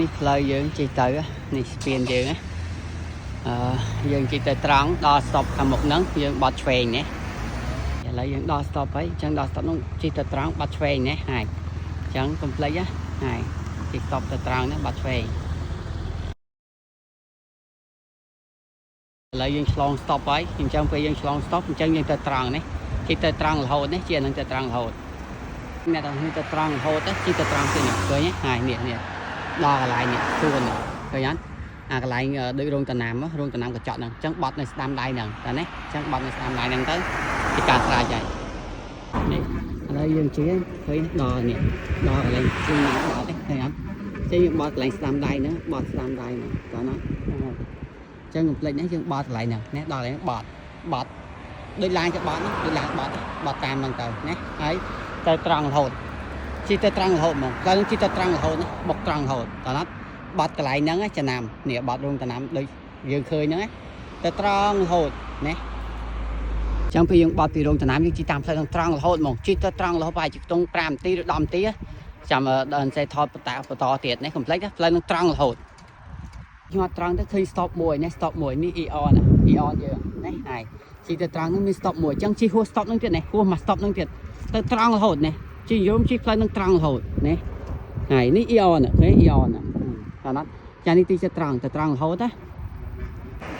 នេះផ្លូវយើងជិះទៅនេះស្ពានយើងណាអឺយើងជិះទៅត្រង់ដល់ stop ខាងមុខហ្នឹងយើងបត់ឆ្វេងណាឥឡូវយើងដល់ stop ហើយអញ្ចឹងដល់ stop ហ្នឹងជិះទៅត្រង់បត់ឆ្វេងណាហើយអញ្ចឹងកុំភ្លេចណាហើយជិះ stop ទៅត្រង់ណាបត់ឆ្វេងឥឡូវយើងឆ្លង stop ហើយអញ្ចឹងពេលយើងឆ្លង stop អញ្ចឹងយើងទៅត្រង់នេះជិះទៅត្រង់រហូតនេះជានឹងទៅត្រង់រហូតអ្នកទាំងនេះទៅត្រង់រហូតទៅជិះទៅត្រង់ទៀតនេះឃើញទេហើយនេះនេះដល់កន្លែងនេះសួននេះឃើញអត់អាកន្លែងដូចរោងតំណាំរោងតំណាំកញ្ចក់ហ្នឹងអញ្ចឹងបត់នៅស្ដាំដៃហ្នឹងតើនេះអញ្ចឹងបត់នៅស្ដាំដៃហ្នឹងទៅជាការស្រេចហើយនេះឥឡូវយើងជិះឃើញដល់នេះដល់កន្លែងជិះណាបត់ទេឃើញអត់ជិះយើងបត់កន្លែងស្ដាំដៃហ្នឹងបត់ស្ដាំដៃហ្នឹងតើណាចឹងកុំភ្លេចណាយើងបត់កន្លែងហ្នឹងណាដល់កន្លែងបត់បត់ដូចឡានគេបត់ណាដូចឡានបត់បត់តាមហ្នឹងទៅណាហើយទៅត្រង់រហូតជិះទៅត្រង់រហូតហ្មងដល់នឹងជិះទៅត្រង់រហូតណាបុកត្រង់រហូតតើណាបត់កន្លែងហ្នឹងចំណាំនេះបត់រោងតំណាំដូចយើងឃើញហ្នឹងណាទៅត្រង់រហូតណាចឹងពេលយើងបត់ពីរោងតំណាំយើងជិះតាមផ្លូវហ្នឹងត្រង់រហូតហ្មងជិះទៅត្រង់រហូតប្រហែលជាខ្ទង់5នាទីឬ10នាទីចាំដល់សេថតបន្តបន្តទៀតណាកុំភ្លេចផ្លូវហ្នឹងត្រង់រហូត ខ្ញុំអត់ត្រង់ទៅឃើញ stop មួយណា stop មួយនេះ AEON ណា AEON យើងណាហើយជិះទៅត្រង់ហ្នឹងមាន stop មួយអញ្ចឹងជិះហួស stop ហ្នឹងទៀតណាហួសមក stop ហ្នឹងទៀតទៅត្រង់រហូតណាជិះយមជិះផ្លូវហ្នឹងត្រង់រហូតណាហើយនេះ AEON ឃើញ AEON ណាតើណាចានេះទីទៅត្រង់ទៅត្រង់រហូតណា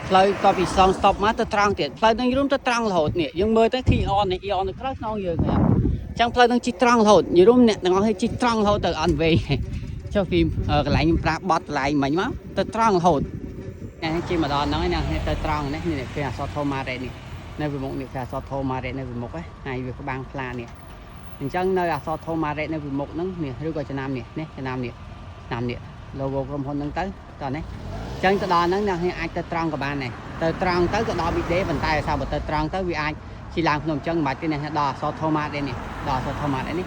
ផ្លូវតពីសង stop មកទៅត្រង់ទៀតផ្លូវហ្នឹងរួមទៅត្រង់រហូតនេះយើងមើលទៅឃើញ AEON នេះ AEON នៅក្រោយខ្នងយើងហ្នឹងអញ្ចឹងផ្លូវហ្នឹងជិះត្រង់រហូតនិយាយរួមអ្នកទាំងអស់ឲ្យជិះត្រង់រហូតទៅអត់វែងចុះពីកន្លែងខ្ញុំប្រាប់បត់កន្លែងមិញមកទៅត្រង់រហូតនេះជិះមកដល់ហ្នឹងណាទៅត្រង់នេះនេះគេអក្សរធំម៉ារ៉េនេះនៅពីមុខនេះគេអក្សរធំម៉ារ៉េនៅពីមុខហើយវាក្បាំងផ្លានេះអញ្ចឹងនៅអក្សរធំម៉ារ៉េនៅពីមុខហ្នឹងនេះឬក៏ចំណាំនេះនេះចំណាំនេះចំណាំនេះ logo ក្រុមហ៊ុនហ្នឹងទៅតោះនេះអញ្ចឹងទៅដល់ហ្នឹងអ្នកនេះអាចទៅត្រង់ក៏បានដែរទៅត្រង់ទៅក៏ដល់ Big Day ប៉ុន្តែដោយសារបើទៅត្រង់ទៅវាអាចជិះឡើងភ្នំអញ្ចឹងមិនបាច់ទេនេះដល់អក្សរធំម៉ារ៉េនេះដល់អក្សរធំម៉ារ៉េនេះ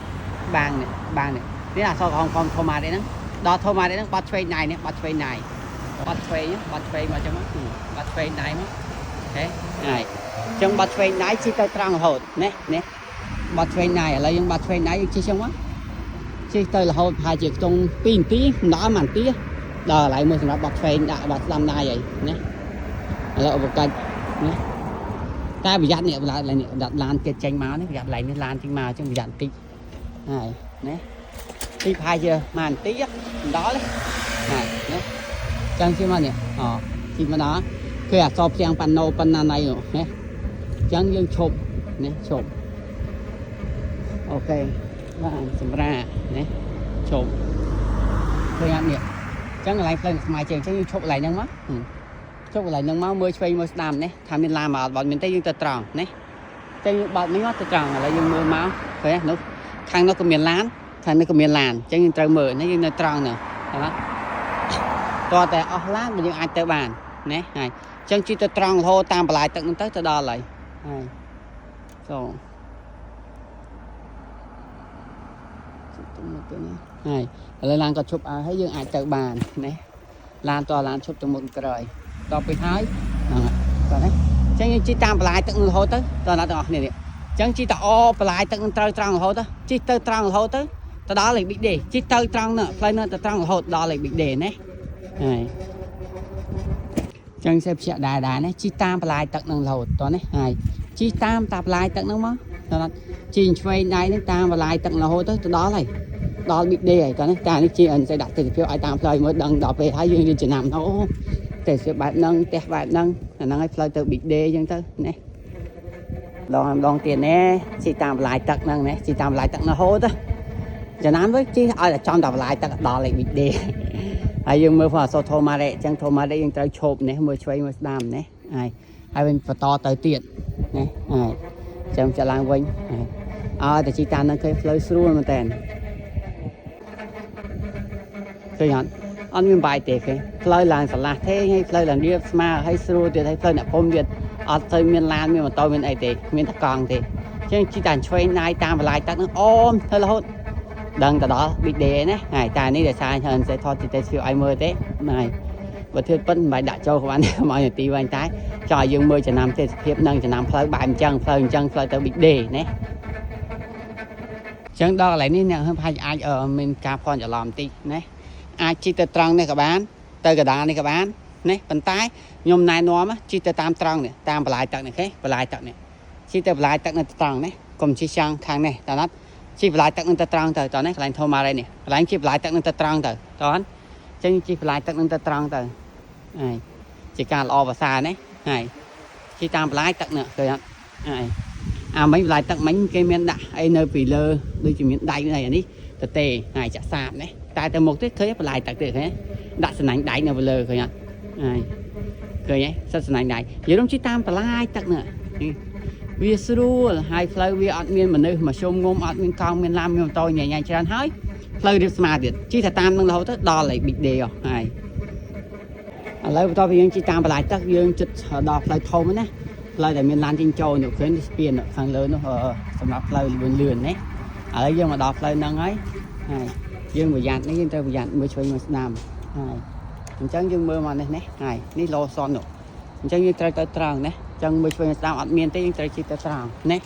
បាងនេះបាងនេះនេះអក្សរក្រហមក្រហមធំម៉ារ៉េហ្នឹងដល់ធំម៉ារ៉េហ្នឹងបាត់ឆ្វេងដៃនេះបាត់ឆ្វេងដៃបាត់ឆ្វេងបាត់ឆ្វេងមកអញ្ចឹងមកបាត់ឆ្វេងដៃមកអូខេហើយអញ្ចឹងបាត់ឆ្វេងដៃជិះទៅត្រង់រហូតនេះនេះបាត់ឆ្វេងដៃឥឡូវយើងបាត់ឆ្វេងដៃយើងជិះអញ្ចឹងមកជិះទៅរហូតប្រហែលជាខ្ទង់2នាទីមិនដល់1នាទីដល់កន្លែងមួយសម្រាប់បាត់ឆ្វេងដាក់បាត់ស្ដាំដៃហើយណាឥឡូវឧបកិច្ចណាតែប្រយ័ត្ននេះកន្លែងនេះដាក់ឡានទៀតចេញមកនេះប្រយ័ត្នកន្លែងនេះឡានចេញមកអញ្ចឹងប្រយ័ត្នបន្តិចហើយណាទីប្រហែលជាមួយនាទីមិនដល់ទេហើយណាចឹងជិះមកនេះអូជិះមកដល់គឺអក្សរផ្ទាំងប៉ាណូប៉ុណ្ណាណៃនោះណាចឹងយើងឈប់ណាឈប់OK បានសម្រាប់ណាឈប់ឃើញអត់នេះចឹងកន្លែងផ្លូវស្មៃជើងចឹងយើងឈប់កន្លែងហ្នឹងមកឈប់កន្លែងហ្នឹងមកមើលឆ្វេងមើលស្ដាំនេះថាមានឡានមកអត់បើមានទេយើងទៅត្រង់ណាចឹងយើងបើកនេះមកទៅត្រង់ឥឡូវយើងមើលមកឃើញទេនោះខាងនោះក៏មានឡានខាងនេះក៏មានឡានចឹងយើងត្រូវមើលនេះយើងនៅត្រង់នោះឃើញអត់តោះតែអស់ឡានយើងអាចទៅបានណាហើយចឹងជិះទៅត្រង់រហូតតាមបន្លាយទឹកហ្នឹងទៅទៅដល់ហើយហើយសូទៅមកទៅនេះហើយឥឡូវឡានក៏ឈប់ឲ្យហើយយើងអាចទៅបានណាឡានតឡានឈប់ទៅមុខក្រោយដល់ពេលហើយហ្នឹងតោះណាចឹងយើងជិះតាមបន្លាយទឹករហូតទៅតោះណាទាំងអស់គ្នានេះចឹងជិះទៅអបន្លាយទឹកនឹងត្រូវត្រង់រហូតទៅជិះទៅត្រង់រហូតទៅទៅដល់លេខ Big Day ជិះទៅត្រង់នោះផ្លូវនោះទៅត្រង់រហូតដល់លេខ Big Day ណាហើយចឹងសេភ្ជាក់ដែរដែរណាជិះតាមបន្លាយទឹកនឹងរហូតតោះនេះហើយជិះតាមតាបន្លាយទឹកនឹងមកតោះណាជិះឆ្វេងដៃនឹងតាមបន្លាយទឹករហូតទៅទៅដល់ហើយដល់ Big Day ហើយតោះនេះតែនេះជាអិនសេដាក់ទេសភាពឲ្យតាមផ្លូវមើលដឹងដល់ពេលហើយយើងរៀនចំណាំអូទេសភាពបែបហ្នឹងផ្ទះបែបហ្នឹងអាហ្នឹងឲ្យផ្លូវទៅ Big Day អញ្ចឹងទៅណាដងម្ដងទៀតណែជិះតាមបន្លាយទឹកហ្នឹងណាជិះតាមបន្លាយទឹករហូតទៅចំណាំវិញជិះឲ្យតែចំតាមបន្លាយទឹកដល់លេខ Big Day ហើយយើងមើលផងអក្សរធម្មរៈអញ្ចឹងធម្មរៈយើងត្រូវឈប់នេះមើលឆ្វេងមើលស្ដាំនេះហើយហើយវិញបន្តទៅទៀតណាហើយចាំចាក់ឡើងវិញហើយឲ្យតែជិះតាមហ្នឹងឃើញផ្លូវស្រួលមែនតើឃើញអត់អត់មានបាយទេឃើញផ្លូវឡើងស្រឡះទេហើយផ្លូវឡើងរៀបស្មើហើយស្រួលទៀតហើយផ្លូវអ្នកភូមិទៀតអត់ទៅមានឡានមានម៉ូតូមានអីទេមានតែកង់ទេអញ្ចឹងជិះតាមឆ្វេងណាយតាមបន្លាយទឹកហ្នឹងអូមទៅរហូតដឹងទៅដល់ Big Day ណាហើយតែនេះដោយសារច្រើនសេថតទីទេសភាពឲ្យមើលទេហើយបើធ្វើពិតមិនបាច់ដាក់ចូលក៏បានដែរមកនាទីវិញតែចង់ឲ្យយើងមើលចំណាំទេសភាពនិងចំណាំផ្លូវបែបអញ្ចឹងផ្លូវអញ្ចឹងផ្លូវទៅ Big Day ណាអញ្ចឹងដល់កន្លែងនេះអ្នកហឹមអាចអាចមានការភ័ន្តច្រឡំបន្តិចណា អាចជិះទៅត្រង់នេះក៏បានទៅកដាលនេះក៏បានណាប៉ុន្តែខ្ញុំណែនាំជិះទៅតាមត្រង់នេះតាមបន្លាយទឹកនេះគេបន្លាយទឹកនេះជិះទៅបន្លាយទឹកនៅត្រង់នេះកុំជិះចាំងខាងនេះតើណាត់ជិះបន្លាយទឹកនឹងទៅត្រង់ទៅតើនេះកន្លែងធំម៉ារ៉េនេះកន្លែងជិះបន្លាយទឹកនឹងទៅត្រង់ទៅតើអញ្ចឹងជិះបន្លាយទឹកនឹងទៅត្រង់ទៅហើយជាការល្អប្រសើរណាហើយជិះតាមបន្លាយទឹកនេះឃើញអត់ហើយអាមិញបន្លាយទឹកមិញគេមានដាក់អីនៅពីលើដូចជាមានដៃនេះអានេះទៅទេហើយចាក់សាបនេះតែទៅមុខទៀតឃើញបន្លាយទឹកទៀតឃើញដាក់សំណាញ់ដៃនៅពីលើឃើញអត់ហើយឃើញទេសិតសំណាញ់ដៃនិយាយរំជិះតាមបន្លាយទឹកនេះវាស្រួលហើយផ្លូវវាអត់មានមនុស្សមកជុំងុំអត់មានកង់មានឡានមានម៉ូតូញ៉ៃញ៉ៃច្រើនហើយផ្លូវរៀបស្មើទៀតជិះតែតាមនឹងរហូតទៅដល់ហើយ Big Day ហើយឥឡូវបន្ទាប់ពីយើងជិះតាមបន្លាយទឹកយើងជិតដល់ផ្លូវធំណាផ្លូវដែលមានឡានចេញចូលនោះឃើញស្ពានខាងលើនោះសម្រាប់ផ្លូវលឿនលឿនណាឥឡូវយើងមកដល់ផ្លូវហ្នឹងហើយហើយយើងប្រយ័ត្ននេះយើងត្រូវប្រយ័ត្នមើលឆ្វេងមើលស្ដាំហើយអញ្ចឹងយើងមើលមកនេះនេះហើយនេះLawson នោះអញ្ចឹងយើងត្រូវទៅត្រង់ណាអញ្ចឹងមើលឆ្វេងស្ដាំអត់មានទេយើងត្រូវជិះទៅត្រង់ណា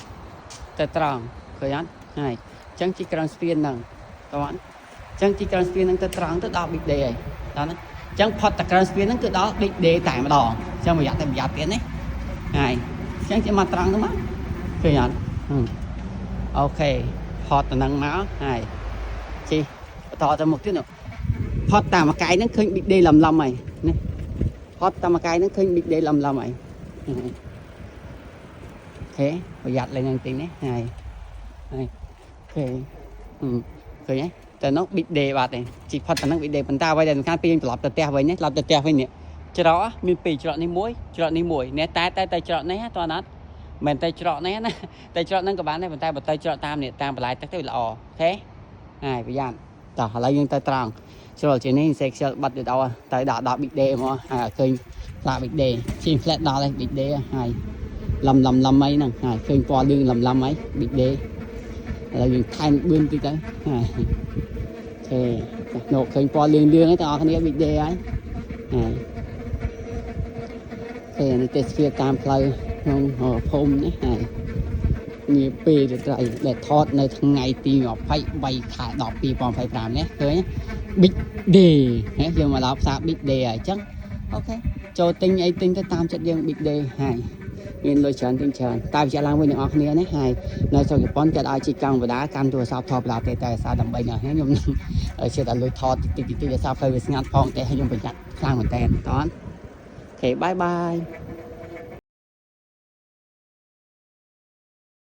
ទៅត្រង់ឃើញអត់ហើយអញ្ចឹងជិះក្រោមស្ពានហ្នឹងតើអត់អញ្ចឹងជិះក្រោមស្ពានហ្នឹងទៅត្រង់ទៅដល់ Big Day ហើយដល់ណាអញ្ចឹងផុតតែក្រោមស្ពានហ្នឹងគឺដល់ Big Day តែម្ដងអញ្ចឹងប្រយ័ត្នតែប្រយ័ត្នទៀតណាហើយអញ្ចឹងជិះមកត្រង់ទៅមកឃើញអត់OK ផុតទៅនឹងមកហើយជិះបន្តទៅមុខទៀតនោះផុតតាមមួយកែងហ្នឹងឃើញ Big Day លំលំហើយណាផុតតាមមួយកែងហ្នឹងឃើញ Big Day លំលំហើយ OK ប្រយ័ត្នលេងហ្នឹងតិចនេះហើយហើយ OK ឃើញទេតែនោះ Big Day បាត់ទេជីផុតតែហ្នឹង Big Day ប៉ុន្តែអ្វីដែលសំខាន់ពេលយើងត្រឡប់ទៅផ្ទះវិញនេះត្រឡប់ទៅផ្ទះវិញនេះច្រកមានពីរច្រកនេះមួយច្រកនេះមួយនេះតែតែតែច្រកនេះតើណាត់មិនតែច្រកនេះណាតែច្រកហ្នឹងក៏បានដែរប៉ុន្តែបើទៅច្រកតាមនេះតាមបន្លាយទឹកទៅល្អ OK ហើយប្រយ័ត្នតោះឥឡូវយើងទៅត្រង់ជ្រុលជានេះសេខ្ជិលបាត់ទៅដល់ទៅដល់ដល់ Big Day មកហើយឃើញផ្លាក Big Day ជិះផ្លែដល់ហើយ Big Day ហើយលំលំលំអីហ្នឹងហើយឃើញពណ៌លឿងលំលំអី Big Day ឥឡូវយើងថែមបឿនតិចទៅហើយ OK នោះឃើញពណ៌លឿងលឿងហ្នឹងទាំងអស់គ្នា Big Day ហើយហើយ OK នេះទេសភាពតាមផ្លូវក្នុងភូមិនេះហើយនាពេលរាត្រីដែលថតនៅថ្ងៃទី23ខែ10 2025នេះឃើញ Big Day ហ៎យើងមកដល់ផ្សារ Big Day ហើយអញ្ចឹង OK ចូលទិញអីទិញទៅតាមចិត្តយើង Big Day ហើយមានលុយច្រើនទិញច្រើនតែបញ្ជាក់ឡើងវិញទាំងអស់គ្នានេះហើយនៅស្រុកជប៉ុនគាត់ឲ្យជិះកង់បដាកាន់ទូរស័ព្ទថតបដាទេតែសារដើម្បីណាខ្ញុំនឹងជិះតែលុយថតតិចតិចតិចដោយសារផ្លូវវាស្ងាត់ផងតែខ្ញុំប្រយ័ត្នខ្លាំងមែនតើតោះ OK bye bye.